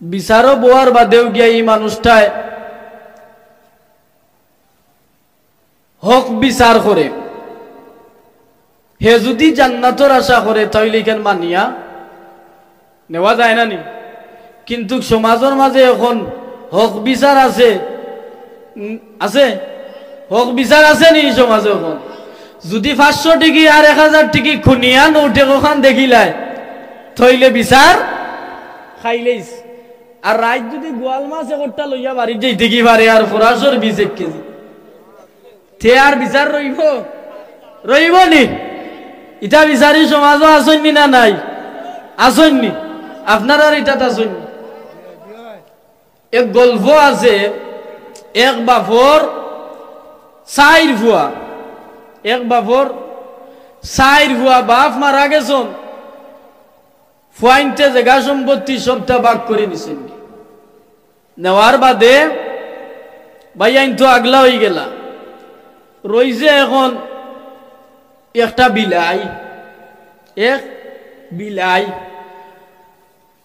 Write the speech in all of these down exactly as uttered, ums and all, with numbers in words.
বিচারো বওয়ার বাদেও গিয়া ই মানুষটায় হক বিচার করে। হে যুদি জান্নাতর আশা করে, তাইলে ইখান মানিয়া নেওয়া যায় না নি? কিন্তু সমাজর মাঝে অখন হক বিচার আছে? উম, আছে? হক বিচার আছে নি সমাজে অখন? যুদি পাঁচশো টিকি আর এক হাজার টিকি খুনিয়া নোটে অখান দেখিলায়, তাইলে বিচার খাইলাইছ। আর রাইত যুদি গোয়াল মাছ একটা লইয়া বাড়িত যাইতে কি পারে, আর ফরাসর বিষ এক কেজি, তে আর বিচার রইবো? রইবো নি? ইতা বিচারি সমাজো আছইন নি না নাই? আছইন নি? আপনারার ইতাত আছইন নি? এক গল্প আছে, এক বাপর চাইর ফুয়া, এক বাপর চাইর ফুয়া, বাপ মারা গেছইন, ফুয়াইন্তে জাগা সম্পত্তি সবটা ভাগ করি নিছইন। নেওয়ার বাদে ভাইয়াইন তো আগলা অইগেলা, রইছে অখন একটা বিলাই, এক বিলাই।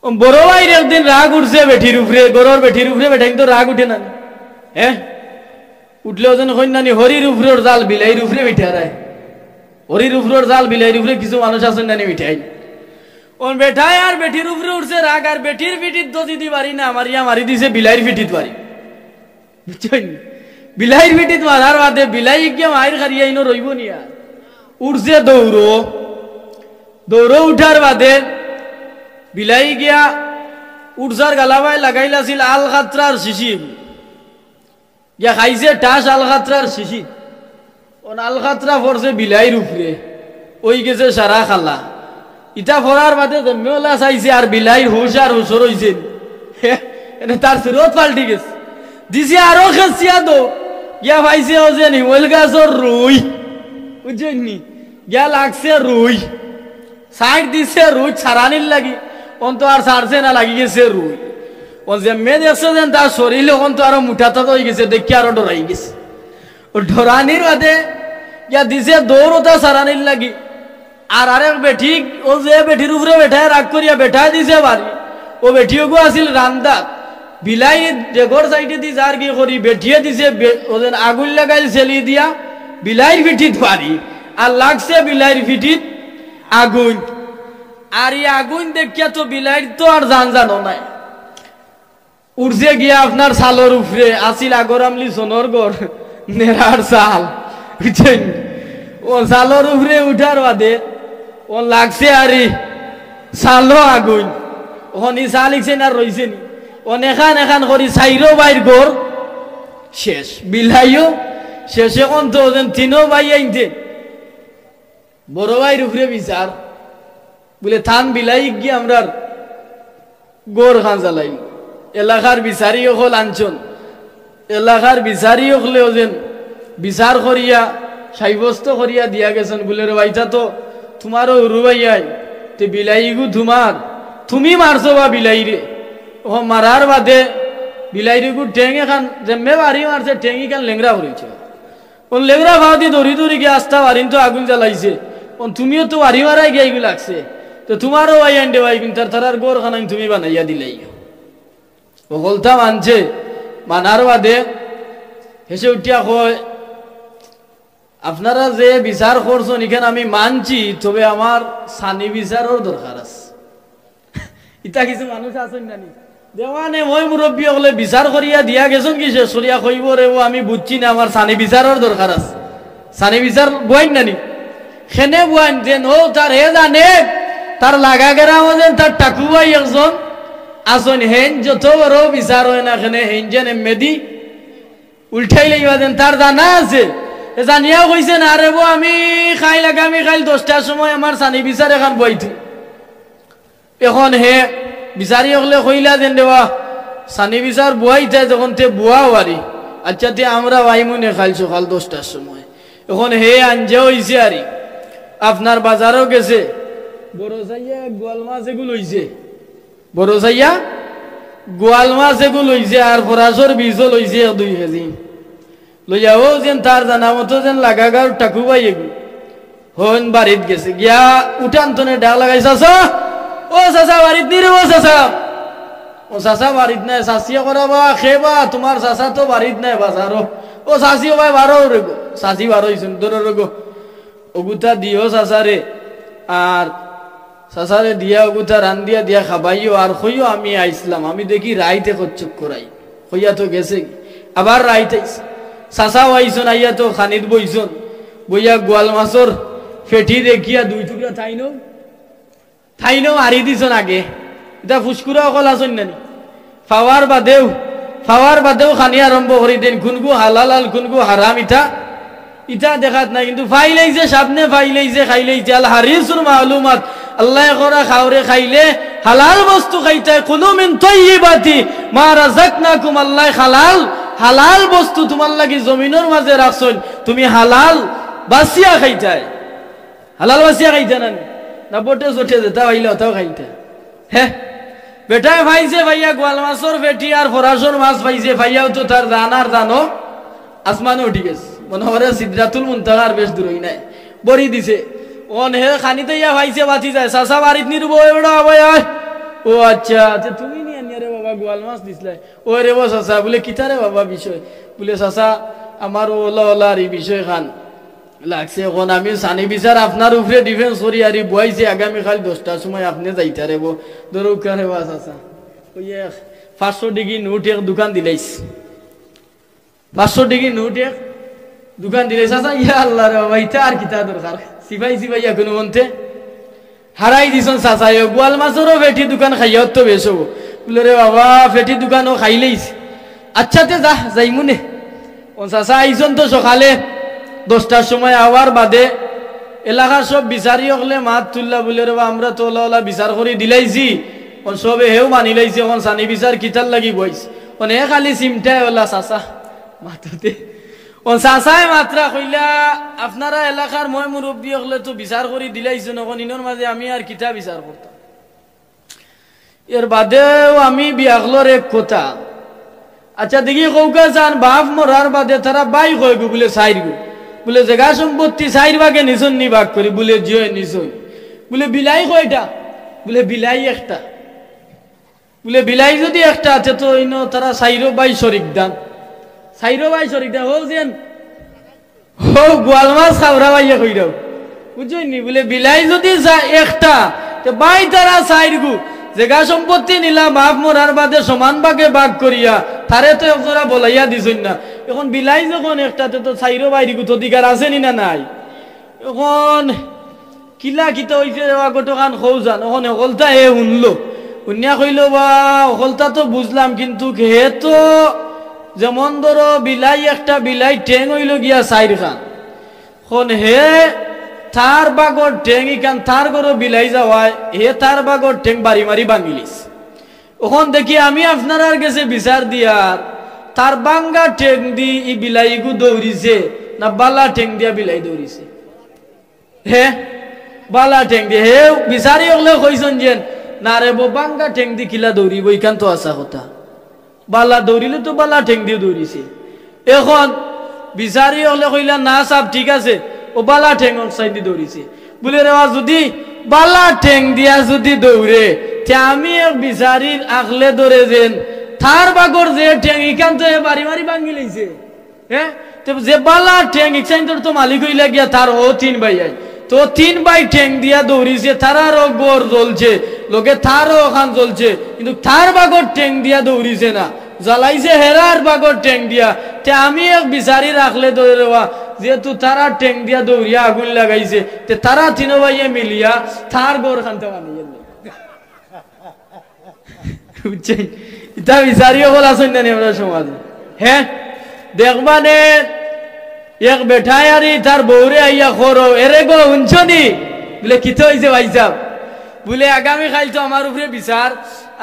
ও বড় ভাইর একদিন রাগ উঠছে বেটির উপরে, ঘরর বেটির উপরে, বেটাইন তো রাগ উঠে না নি? হ্যাঁ, উঠলেও যেন কইন না নি, হরির উপরর জাল বিলাইর উপরে মিঠারায়। হরির উপরর জাল বিলাইর উপরে কিছু মানুষ আছইন না নি মিঠাইন। অন বেটায় আর বেটির উপরে উঠছে রাগ, আর বেটির পিঠিত তো যদি বাড়ি না মারিয়া মারি দিছে বিলাইর পিঠিত বাড়ি। বুঝছইন? বিলাইর পিঠিত মারার বাদে বিলাইয়ে গিয়া মাইর খাইয়া ইনো রইবো নি আর। উঠছে দৌড়ো, দৌড়ো উঠার বাদে বিলাইয়ে গিয়া উঠছার গালাবায় লাগাইল আছিল আলকাতরার শিশি। গিয়া খাইছে ঠাস আলকাতরার শিশি। অন আলকাতরা পড়ছে বিলাইর উপরে, অইগেছে সারা কালা। ইতা পড়ার বাদে যেমনে অলা চাইছে আর বিলাইর হুশ আর হুশর অইছে। এনে তার সুরত পাল্টি গেছে। দিছে আরো খেছিয়া দৌড়, গিয়া পাইছে অউ যে নিমইল গাছর রুই, বুঝছইন নি? গিয়া লাগছে রুই, সাইড দিছে রুই ছাড়ানির লাগি, অন তো আর ছাড়ছে না, লাগি গেছে রুই। অন যেমনে দেখছে যেন তার শরীর অখন তো আরো মুটা তাজা অইগেছে, দেখিয়া আরো ডরাই গেছে। ও ডরানির বাদে গিয়া দিছে দৌড় অতা ছাড়ানির লাগি। আর আরেক বেটি, অউ যে বেটির উপরে বেটায় রাগ করিয়া বেটায় দিছে বাড়ি, অউ বেটি ওগু আছিল রান্দাত। বিলাই ডেগর সাইডেদি যারগি করি বেটিয়ে দিছে বে-, অউ যেন আগুইন লাগাইল ছেলি দিয়া, বিলাইর পিঠিত বাড়ি। আর লাগছে বিলাইর পিঠিত আগুইন। আর ই আগুইন দেখিয়া তো বিলাইর তো আর জান জানো নাই। উঠছে গিয়া আপনার চালর উপরে, আছিল আগর আমলি সনর ঘর, নেড়ার চাল, বুঝছইন? অউ চালর উপরে উঠার বাদে অউ লাগছে আর ই চালো আগুইন। অখন ই চাল ইকছে না রইছে নি? অখন এখান এখান করি চাইরো ভাইর ঘর শেষ, বিলাইও শেষ। অখন তো অউ যেন তিনো ভাইয়াইন্তে বড় ভাইর উপরে বিচার, বুলে, তান বিলাইয়ে গিয়া আমরার ঘর খান জ্বালাইল। এলাকার বিচারি অকল আনছইন, এলাকার বিচারি অকলেও যেন বিচার করিয়া সাব্যস্ত করিয়া দিয়া গেছইন, বুলে, রে ভাই, ইতা তো তুমারও হুরু ভাইয়াইন, তে বিলাইগু তুমার, তুমি মারছো বা বিলাইরে। অখন মারার বাদে বিলাইরগু ঠেং এখান যেমনে বাড়ি মারছে, ঠেং ইখান লেংড়া করিছে। অন লেংড়া পাওদি দৌড়ি দৌড়ি গিয়া আস্তা বাড়িন তো আগুইন জ্বালাইছে। অন তুমিও তো বাড়ি মারায় গিয়া ইগু লাগছে। তে তুমারও ভাইয়াইন দে ভাই, কিন্তু তারার ঘর খানাইন তুমি বানাইয়া দিলাইও। অকলতা মানছে, মানার বাদে হেষে উঠিয়া কয়, আপনারা যে বিচার করছইন, ইখান আমি মানছি, তবে আমার সানি বিচারর দরকার আছে। ইতা কিছু মানুষ আছইন না নি? দেওয়ানে ময় মুরব্বি অকলে বিচার করিয়া দিয়া গেছইন কি শেষ করিয়া কইবো, রে, অউ আমি বুঝছি না, আমার সানি বিচারর দরকার আছে। সানি বিচার বওয়াইন না নি? কেনে বওয়াইন যেন, অউ তার হে জানে, তার লাগা গেরামো যেন তার টাকু ভাই একজন আছইন, হেইন যত বড় বিচার অয় না কেনে, হেইন যেন এমনেদি উল্টাইলাইবা যেন তার জানা আছে। হে জানিয়াও কইছে না, রে বা, আমি কাইল, আগামী কাইল দশটার সময় আমার সানি বিচার এখান বওয়াইতে। অখন হে বিচারি অকলে কইলা যেন, রে বা, সানি বিচার বওয়াইতায় যখন তে বওয়াও আরি। আচ্ছা, তে আমরা আইমুনে কাইল সকাল দশটার সময়। অখন হে আঞ্জা অইছে আরি, আপনার বাজারো গেছে, বড় চাইয়া গোয়াল মাছ এগু লইছে। বড় চাইয়া গোয়াল মাছ এগু লইছে, আর ফরাসর বিষও লইছে এক দুই কেজি। লইয়া অউ যেন তার জানা মতো যেন লাগা গাঁওর টাকু ভাই এগু, হন বাড়িত গেছে, গিয়া উঠান তনে ডাক লাগাই, "চাচা, ও চাচা, বাড়িত নি রে, ও চাচা?" ও চাচা বাড়িত নাই, চাচিয়ে করা, "বা, খে বা, তুমার চাচা তো বাড়িত নাই, বাজারো।" "ও চাচি, ও ভাই, বারো রে গো।" চাচি বারইছইন, "ধরো রে গো, অগুতা দিও চাচারে, আর চাচারে দিয়া অগুতা রান্দিয়া দিয়া খাবাইও, আর কইও আমি আইছলাম, আমি দেখি রাইত একর চক্কর আই।" কইয়া তো গেছে, আবার রাইত আইছে। চাচাও আইছইন, আইয়া তো খানিত বইছইন, বইয়া গোয়াল মাছর ফেটি দেখিয়া দুই টুকরা তাইনও তাইনও মারি দিছইন আগে। ইতা ফুসকুরা অকল আছইন না নি? পাওয়ার বাদেও, পাওয়ার বাদেও খানি আরম্ভ করি দেইন, কুনগু হালাল আর কুনগু হারাম, ইতা, ইতা দেখাত নাই। কিন্তু পাইলাইছে, সামনে পাইলাইছে, খাইলাইছে। আল হারিসুল মালুমাত, আল্লায় করা খাওরে খাইলে হালাল বস্তু খাইতায়। কুলু মিন তাইয়িবাতি মা রাযাকনাকুম, আল্লায় হালাল, হালাল বস্তু তুমার লাগি জমিনর মাঝে রাখছইন, তুমি হালাল বাছিয়া খাইতায়। হালাল বাছিয়া খাইতা না নি? না বটে চটে যেতা পাইলা অতাও খাইতা? হে, বেটায় পাইছে পাইয়া গোয়াল মাছর ফেটি আর ফরাসর মাছ পাইছে, পাইয়াও তো তার জান আর জানো আসমানো উঠি গেছে। মনে করে সিদরাতুল মুনতাহার বেশ দূরই নাই, বড়ি দিছে। অন হে খানিতে ইয়া পাইছে বাতি যায়, "চাচা বাড়িত নি রে বা, এবড়া আবাই আয়।" "ও আচ্ছা, আচ্ছা, তুমি নি আনিয়া রে বাবা গোয়াল মাছ দিছলায়?" "ও রে বা চাচা।" বুলে, "কিতা রে বাবা বিষয়?" বুলে, "চাচা, আমার ওলা ওলা আর এই বিষয় খান লাগছে। এখন আমি সানি বিচার আপনার উপরে ডিফেন্স করি আর ই বইছি, আগামীকাল দশটার সময় আপনে যাইতা রে বা, ধরো কারে বা চাচা।" ওই এক পাঁচশো টেকি নোট এক দোকান দিলাইছ, পাঁচশো টেকি নোট এক দোকান দিলাইছ। চাচা, ইয়া আল্লাহ রে বাবা, ইতা আর কিতা দরকার? সিপাই সিপাই এখন মনতে হারাই দিছইন চাচায়, গোয়াল মাছরও ফেটি দোকান খাইয়া তো বেশ অইবো। বুলে, "রে বাবা, ফেটি দোকানও খাইলাইছি, আচ্ছা তে যা, যাইমু নে।" অন চাচা আইছইন তো সকালে দশটার সময়, আওয়ার বাদে এলাকার সব বিচারি অকলে মাত তুললা, বুলে, "রে বা, আমরা তো ওলা ওলা বিচার করি দিলাইছি, অন সবে হেও মানিলাইছে, অন সানি বিচার কিতার লাগি বইছ?" অন হে খালি চিমটায় ওলা চাচা মাততে। অন চাচায় মাতরা কইলা, "আপনারা এলাকার ময় মুরব্বি অকলে তো বিচার করি দিলাইছইন, অখন ইনর মাঝে আমি আর কিতা বিচার করতাম?" এর বাদেও আমি বিয়াকলর এক কথা। আচ্ছা, দেখি কউক্কা চাইন, বাপ মরার বাদে তারা ভাই কয়গু? বুলে, "চাইরগু।" বুলে, "জেগা সম্পত্তি চাইর ভাগে নিছইন নি ভাগ করি?" বুলে, "জি অয়, নিছইন।" বুলে, "বিলাই কয়টা?" বুলে, "বিলাই একটা।" বুলে, "বিলাই যুদি একটা, তে তো ইনো তারা চাইরো ভাই শরিক দান, চাইরো ভাই শরিক দান।" হউ যেন, হউ গোয়াল মাছ খাওরা ভাইয়ে কইরাও, বুঝছইন নি? বুলে, "বিলাই যুদি চা-, একটা, তে ভাই তারা চাইরগু, জেগা সম্পত্তি নিলা বাপ মরার বাদে সমান ভাগে ভাগ করিয়া, তারে তো একজরা বলাইয়া দিছইন না। অখন বিলাই যখন একটা, তে তো চাইরো ভাইরগুত অধিকার আছে নি না নাই?" অখন কিলা কিতা অইছে রে বা, ঘটকান কও চাইন। অখন হকলতা হে হুনলো, হুনিয়া কইলো, "বা, হকলতা তো বুঝলাম, কিন্তু হে তো যেমন ধরো বিলাই একটা, বিলাই ঠেং অইলো গিয়া চাইরখান। অখন হে তার ভাগর ঠেং ইখান তার ঘরো বিলাই যাওয়ায়, হে তার ভাগর ঠেং বাড়ি মারি ভাঙিলিছে। অখন দেখি আমি আপনারার গেছে বিচার দিয়ার, তার ভাঙ্গা ঠেং দি ই বিলাইগু দৌড়িছে, না বালা ঠেং দিয়া বিলাই দৌড়িছে?" হে, বালা ঠেং দি। হে, বিচারি অকলে কইছইন যেন, "না রে বা, ভাঙ্গা ঠেং দি কিলা দৌড়িবো, ইখান তো হাছা কথা। বালা দৌড়িলে তো বালা ঠেং দিও দৌড়িছে।" অখন বিচারি অকলে কইলা, "না সাব, ঠিক আছে, অউ বালা ঠেং অকসাইন দি দৌড়িছে।" বুলে, "রে বা, যুদি বালা ঠেং দিয়া যুদি দৌড়ে, তে আমি এক বিচারির আখলে ধরে যেন, তার ভাগর যে ঠেং, ইখান তো হে বাড়ি মারি ভাঙ্গিলাইছে।" হে? তে যে বালা ঠেং, ইকসাইনতর তো মালিক অইলা গিয়া তার অউ তিন ভাই আই। তো তিন ভাই ঠেং দিয়া দৌড়িছে, তারারও ঘর জ্বলছে, লগে তারও অখান জ্বলছে, কিন্তু তার ভাগর ঠেং দিয়া দৌড়িছে না, জ্বালাইছে হেরার ভাগর ঠেং দিয়া। তে আমি এক বিচারির আখলে ধরে রে বা, যেহেতু তারা ঠেং দিয়া দৌড়িয়া আগুন লাগাইছে, তে তারা তিনো ভাইয়ে মিলিয়া তার ঘর খানতা বানাইয়া লইল। বুঝছইন? ইতা বিচারি অকল আছইন না নি আমরার সমাজো? হে? দেখবা নে, এক বেটায় আরি তার বউরে আইয়া কর, "এরে গো, হুনছো নি?" বুলে, "কিতা অইছে ভাইসাব?" বুলে, "আগামী কাইল তো আমার উপরে বিচার,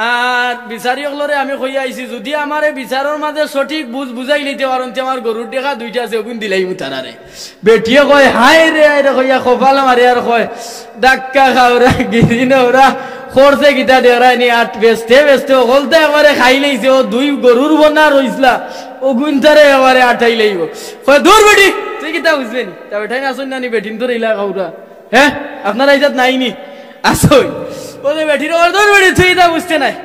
আর বিচারি অকলরে আমি কইয়া আইছি, যুদি আমারে বিচারর মাঝে সঠিক বুঝ বুঝাই লইতে পারইন, তে আমার গরুর ডেকা দুইটা আছে, অগুন দিলাইমু তারারে।" বেটিয়ে কয়, "হায় রে, হায় রে," কইয়া কপাল মারে আর কয়, "ধাক্কা খাওরা, গিরি নওরা, খরচে কিতা ডেরায় নি, আট বেচতে বেচতে হকলতা একবারে খাইলাইছে, অউ দুই গরুর বনা রইছলা, অগুনতারে একবারে আটাইলাইবো।" কয়, "দূর বেটি, তুই কিতা বুঝবে নি? তা বেটাইন আছইন না নি, বেটিন্তর ইলা খাওরা। হে, আপনারা ইজাত নাই নি? আছইন।" অউ যে বেটিরে কয়, "দূর বেটি, তুই ইতা বুঝতে নায়।"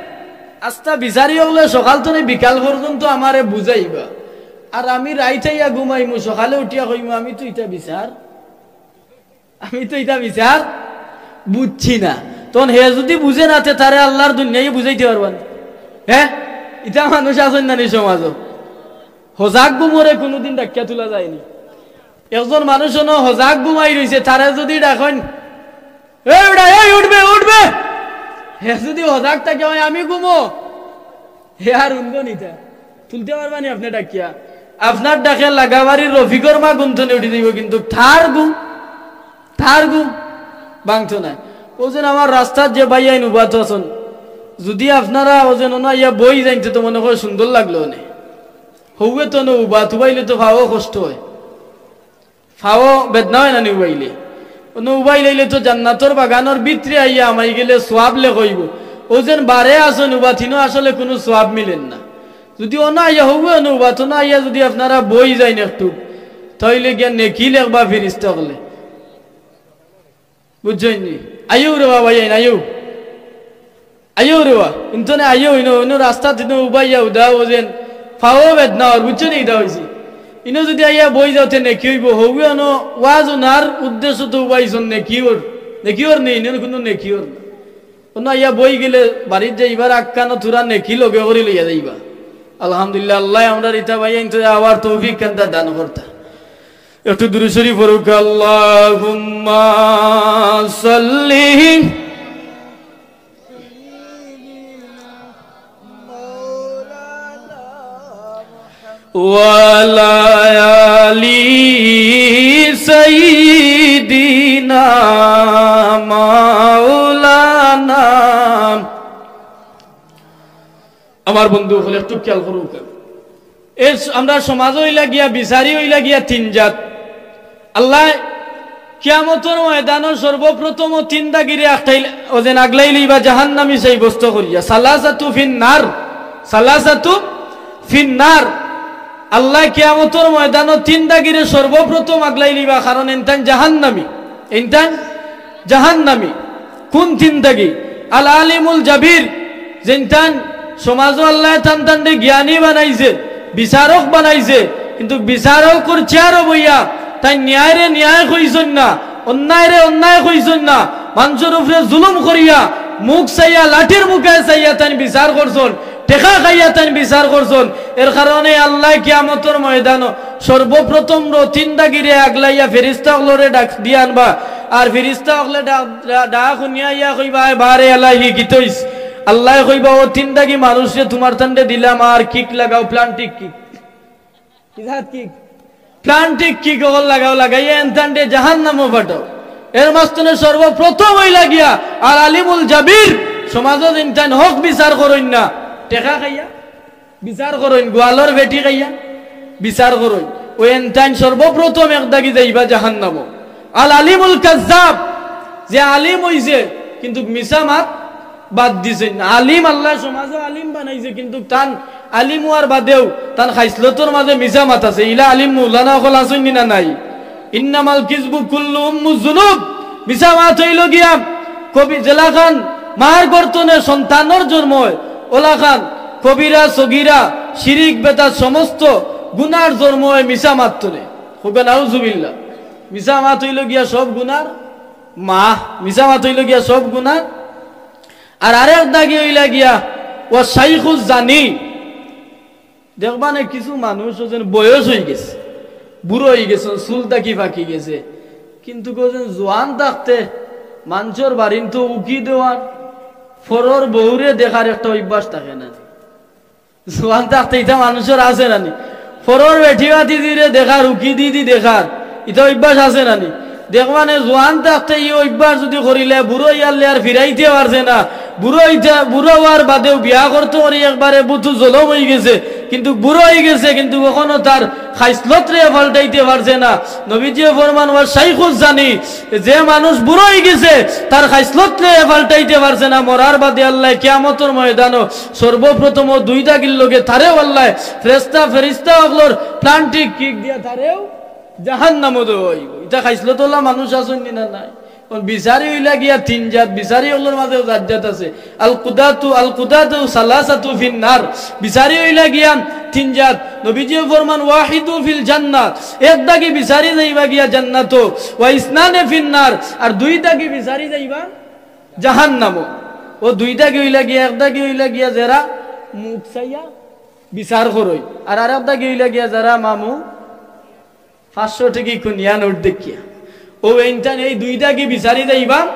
আস্তা বিচারি অকলে সকাল থনে বিকাল পর্যন্ত আমারে বুঝাইবা, আর আমি রাইত আইয়া ঘুমাইমু, সকালে উঠিয়া কইমু, "আমি তো ইটা বিচার, আমি তো ইটা বিচার বুঝছি না।" তখন হে যুদি বুঝে না, তে তারে আল্লার দুনিয়ায় বুঝাইতে পারবা না? হে, ইতা মানুষ আছইন না নি সমাজো? হজাক ঘুমরে কুনুদিন ডাকিয়া তুলা যায়নি। একজন মানুষ অনো হজাক ঘুমাই রইছে, তারে যুদি ডাকইন, "এই উঠা, এই উঠবে, উঠবে," হে যুদি হজাক থাকে, "ওই আমি ঘুমো," হে আর উঠবো নি তা? তুলতে পারবা নি আপনে ডাকিয়া? আপনার ডাকে লাগাবাড়ির রফিকর মা ঘুম থনে উঠি যাইবো, কিন্তু তার ঘুম, তার ঘুম ভাঙতো নায়। অউ যেন আমার রাস্তাত যে ভাইয়াইন উবাত আছইন, যুদি আপনারা অউ যেন অনো আইয়া বই যাইন তে তো মনে কয় সুন্দর লাগলো অনে। হউয়ে তো অনো উবাত, উবাইলে তো পাওও কষ্ট অয়। পাও বেদনা অয় না নি উবাইলে? অনো উবাইলাইলে তো জান্নাতর বাগানর ভিতরে আইয়া হামাই গেলে সওয়াব লেখা অইবো। অউ যেন বারে আছইন উবাত, হিনো আসলে কুনু সওয়াব মিলের না। যুদি অনো আইয়া হউয়ে অনো উবাত, অনো আইয়া যুদি আপনারা বই যাইন একটু, তা অইলে গিয়া নেকি লেখবা ফিরিস্তা অকলে। বুঝছইন নি? আইও রে বাবা, আইন, আইও। আইও রে বা, ইনতনে আইও, ইনো, ইনো রাস্তাত ইনো উবাইয়া উদা অউ যেন পাও বেদনা অর, বুঝছো নি কিতা কইছি? ইনো যুদি আইয়া বই যাও তে নেকি অইবো, হউয়ে অনো ওয়াজ হুনার উদ্দেশ্য তো উবাইছইন নেকি অর, নেকি অর নি, ইনো কুনু নেকি অর না। অনো আইয়া বই গেলে বাড়িত যাইবার আগ খানো থুড়া নেকি লগে করি লইয়া যাইবা। আলহামদুলিল্লাহ, আল্লায় আমরার ইতা ভাইয়াইনতরে আওয়ার তৌফিক খানতা দান করতা। একটু দুরূদ শরীফ পড়ুক্কা, আল্লাহুম্মা সাল্লি ওয়া আলা আলি সাইয়্যিদিনা মাওলানা। আমার বন্ধু অকল, একটু খেয়াল করুক্কা। এ স-, আমরার সমাজ অইলা গিয়া, বিচারি অইলা গিয়া তিন জাত। আল্লায় কিয়ামতর ময়দানো সর্বপ্রথম অউ তিন দাগিরে আখটাইল-, অউ যেন আগলাইলিবা জাহান্নামী সাব্যস্ত করিয়া। সালাসাতু ফিন্নার, সালাসাতু ফিন্নার। আল্লায় কিয়ামতর ময়দানো তিন দাগিরে সর্বপ্রথম আগলাইলিবা, কারণ ইনতাইন জাহান্নামী, ইনতাইন জাহান্নামী। কুন তিন দাগি? আল আলিমুল জাবির, যেইনতান সমাজো আল্লায় তান তানরে জ্ঞানী বানাইছে, বিচারক বানাইছে, কিন্তু বিচারকর চেয়ারো বইয়া তাইন ন্যায়রে ন্যায় কইছইন না, অন্যায়রে অন্যায় কইছইন না, মানষর উপরে জুলুম করিয়া মুখ চাইয়া, লাঠির মুখে চাইয়া তাইন বিচার করছইন, টেকা খাইয়া তাইন বিচার করছইন। এর কারণে আল্লায় কিয়ামতর ময়দানো সর্বপ্রথম অউ তিন দাগিরে আগলাইয়া ফিরিস্তা অকলরে ডাক দিয়া আনবা। আর ফিরিস্তা অকলে ডাক, ডা-, ডাক হুনিয়া ইয়া কইবা, "আয় বারে এলাহি কিতা অইছে?" আল্লায় কইবা, "অউ তিন দাগি মানুষরে তুমার তানরে দিলাম, আর কিক লাগাও, প্লান্টিক কিক।" কি জাত কিক? প্লান্টিক কিক অকল লাগাও, লাগাইয়া এনতানরে জাহান্নামো পাঠাও। এর মাঝখানো সর্বপ্রথম অইলা গিয়া আল আলিমুল জাবির, সমাজো যেইনতাইন হক বিচার করইন না, টেকা খাইয়া বিচার করইন, গোয়ালর বেটি খাইয়া বিচার করইন, অউ এনতাইন সর্বপ্রথম এক দাগি যাইবা জাহান্নামো। আল আলিমুল কাজ্জাব, যে আলিম অইছে কিন্তু মিছা মাত বাদ দিছইন না। আলিম, আল্লায় সমাজো আলিম বানাইছে, কিন্তু তান আলিম অওয়ার বাদেও তান খাইছলতর মাঝে মিছা মাত আছে। ইলা আলিম মৌলানা অকল আছইন নি না নাই? ইন্নামাল কিযবু কুল্লু উম্মুজ জুনুব। মিছা মাত অইলো গিয়া কবি-, যেলাখান মার গর্ত থনে সন্তানর জন্ম অয়, অলাখান কবিরা, সগিরা, শিরিক, বেদাত সমস্ত গুনার জন্ম অয় মিছা মাত থনে। কউক্কা নাউজুবিল্লাহ। মিছা মাত অইলো গিয়া সব গুনার মা, মিছা মাত অইলো গিয়া সব গুনার। আর আরেক দাগি অইলা গিয়া ওয়া শাইখুজ জানি। দেখবা নে কিছু মানুষ অউ যেন বয়স অইগেছে, বুড়া অইগেছে, চুল থাকি পাকি গেছে, কিন্তু অউ যেন জোয়ান থাকতে মানষর বাড়িত উকি দেওয়ার, পরর বউরে দেখার একটা অভ্যাস থাকে না? জোয়ান থাকতে ইতা মানষর আছে না নি? পরর বেটি বাতিজিরে দেখার, উকি দি দি দেখার, ইতা অভ্যাস আছে না নি? দেখবা নে, জোয়ান থাকতে ই অভ্যাস যুদি করিলে, বুড়া অইয়ারলে আর ফিরাইতে পারছে না। বুড়া অইতে, বুড়া অওয়ার বাদেও বিয়া করতে করি একবারে বুতু জলম অইগেছে, কিন্তু বুড়া অইগেছে, কিন্তু অখনো তার খাইছলতরে পাল্টাইতে পারছে না। নবীজিয়ে ফরমান, "ওয়া শাইখুজ জানি", যে মানুষ বুড়া অইগেছে, তার খাইছলতরে পাল্টাইতে পারছে না, মরার বাদে আল্লায় কিয়ামতর ময়দানো সর্বপ্রথম অউ দুই দাগির লগে তারেও আল্লায় ফেরেশতা, ফেরেশতা অকলর প্লান্টিক কিক দিয়া তারেও জাহান্নামো দেওয়া অইবো। ইতা খাইছলতওয়ালা মানুষ আছইন নি না নাই? বিচারি অইলা গিয়া তিন জাত, বিচারি অকলর মাঝেও জাত জাত আছে। আল কুদাতু, আল কুদাতু সালাসাতু ফিন্নার। বিচারি অইলা গিয়া তিন জাত। নবীজিয়ে ফরমান, "ওয়াহিদু ফিল জান্নাত।" এক দাগি বিচারি যাইবা গিয়া জান্নাতো। "ওয়া ইসনানে ফিন্নার।" আর দুই দাগি বিচারি যাইবা জাহান্নামো। অউ দুই দাগি অইলা গিয়া, এক দাগি অইলা গিয়া যেরা মুখ চাইয়া বিচার করইন, আর আরেক দাগি অইলা গিয়া যেরা মামু পাঁচশো টেকি কুনিয়া নোট দেখিয়া। অউ এইনতান, এই দুই দাগি বিচারি যাইবা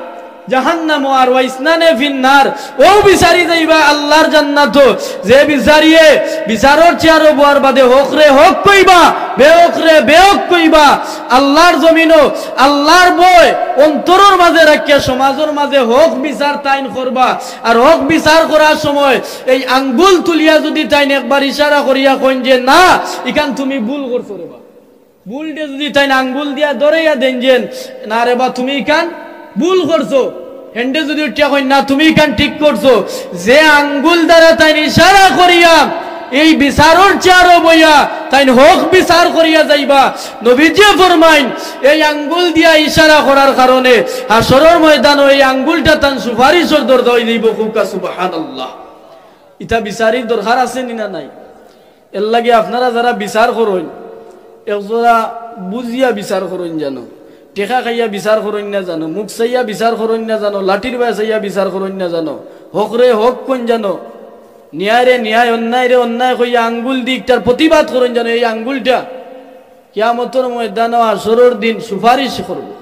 জাহান্নামো, আর "ওয়া ইসনানে ফিন্নার", অউ বিচারি যাইবা আল্লার জান্নাতো। যে বিচারিয়ে বিচারর চেয়ারো বওয়ার বাদে হকরে হক কইবা, বেহকরে বেহক কইবা, আল্লার জমিনো আল্লার ভয় অন্তরর মাঝে রাখিয়া সমাজর মাঝে হক বিচার তাইন করবা। আর হক বিচার করার সময় এই আঙ্গুল তুলিয়া যুদি তাইন একবার ইশারা করিয়া কইন যে, "না, ইখান তুমি ভুল করছো রে বা।" ভুলটে যুদি তাইন আঙ্গুল দিয়া ধরাইয়া দেইন যে, "না রে বা, তুমি ইখান ভুল করছো।" হেনটে যুদি উঠিয়া কইন, "না, তুমি ইখান ঠিক করছো।" যে আঙ্গুল দ্বারা তাইন ইশারা করিয়া এই বিচারর চেয়ারো বইয়া তাইন হক বিচার করিয়া যাইবা, নবীজিয়ে ফরমাইন, এই আঙ্গুল দিয়া ইশারা করার কারণে হাশরর ময়দানো এই আঙ্গুলটা তান সুপারিশর দরজা অইযাইবো। কউক্কা সুবহানাল্লাহ। ইতা বিচারির দরকার আছে নি না নাই? এরলাগি আপনারা যেরা বিচার করইন, একজরা বুঝিয়া বিচার করইন জানো, টেকা খাইয়া বিচার করইন না জানো, মুখ চাইয়া বিচার করইন না জানো, লাঠির বায় চাইয়া বিচার করইন না জানো, হকরে হক কইন জানো, ন্যায়রে ন্যায়, অন্যায়রে অন্যায় কইয়া আঙ্গুল দি ইকটার প্রতিবাদ করইন জানো। এই আঙ্গুলটা কিয়ামতর ময়দানো হাশরর দিন সুপারিশ করবো।